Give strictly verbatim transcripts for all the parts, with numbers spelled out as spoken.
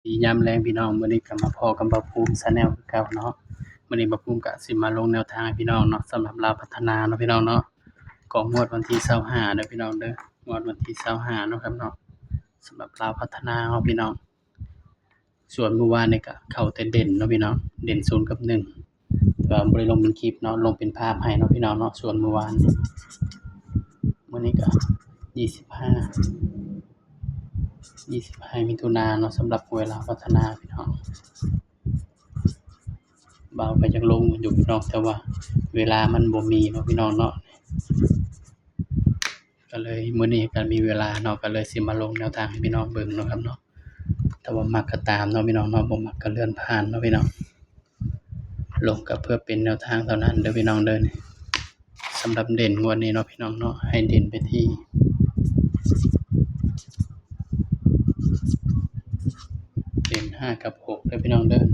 ดียามแลงพี่น้อง มื้อนี้ก็มาพ้อกับบ่าวภูมิ Channel คือเก่าเนาะ มื้อนี้บ่าวภูมิก็สิมาลงแนวทางให้พี่น้องเนาะ สำหรับลาวพัฒนาเนาะพี่น้องเนาะ ก็งวดวันที่ซาวห้าเด้อพี่น้องเด้อ งวดวันที่ซาวห้าเนาะครับเนาะ สำหรับลาวพัฒนาเนาะพี่น้อง ส่วนมื้อวานนี่ก็เข้าแต่เด่นเนาะพี่น้อง เด่นศูนย์กับหนึ่ง แต่ว่าบ่ได้ลงเป็นคลิปเนาะ ลงเป็นภาพให้เนาะพี่น้องเนาะ ส่วนมื้อวาน มื้อนี้ก็ยี่สิบห้า ยี่สิบห้ามิถุนายนเนาะ สำหรับเวลาพัฒนาพี่น้อง บ่าวก็อยากลงอยู่พี่น้อง แต่ว่าเวลามันบ่มีเนาะพี่น้องเนาะ ก็เลยมื้อนี้ก็มีเวลาเนาะ ก็เลยสิมาลงแนวทางให้พี่น้องเบิ่งเนาะครับเนาะ ถ้าว่ามักก็ตามเนาะพี่น้องเนาะ บ่มักก็เลื่อนผ่านเนาะพี่น้อง ลงก็เพื่อเป็นแนวทางเท่านั้นเด้อพี่น้องเด้อ สำหรับเด่นงวดนี้เนาะพี่น้องเนาะ ให้เด่นไปที่ เด่นห้ากับหกเด้อพี่น้องเด้อ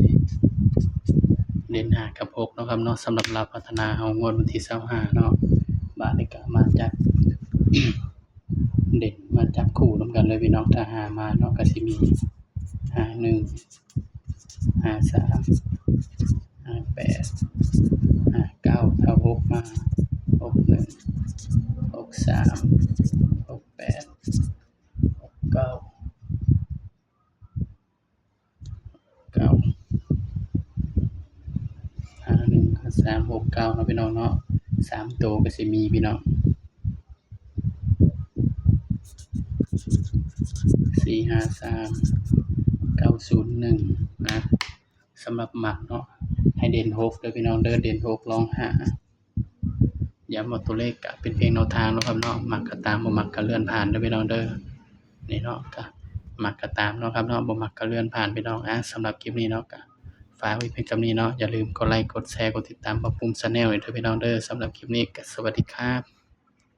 เด่นห้ากับหกเนาะครับเนาะ สำหรับลาวพัฒนาเฮางวดวันที่ซาวห้าเนาะ บาดนี้ก็มาจับ เด่นมาจับคู่นำกันเลยพี่น้อง ถ้าห้ามาเนาะ ก็สิมี ห้าหนึ่ง ห้าสาม ห้าแปด ห้าเก้า ถ้าหกมา หกหนึ่ง หกสาม หกแปด หกเก้า เก้า ห้าหนึ่ง ห้าสาม หกเก้าเนาะพี่น้องเนาะ สามตัวก็สิมีพี่น้อง สี่ห้าสาม เก้าศูนย์หนึ่ง นะ สำหรับมักเนาะ ให้เด่นหกเด้อพี่น้องเด้อ เด่นหกรองห้า ย้ำว่าตัวเลขก็เป็นเพียงแนวทางเนาะครับเนาะ มักก็ตาม บ่มักก็เลื่อนผ่านเด้อพี่น้องเด้อ นี่เนาะ ก็มักก็ตามเนาะครับเนาะ บ่มักก็เลื่อนผ่านพี่น้อง อ่ะ สำหรับคลิปนี้เนาะ ก็ฝากไว้เพียงเท่านี้เนาะ อย่าลืมกดไลค์ กดแชร์ กดติดตามบ่าวภูมิ Channel ด้วยเด้อพี่น้องเด้อ สำหรับคลิปนี้ก็สวัสดีครับ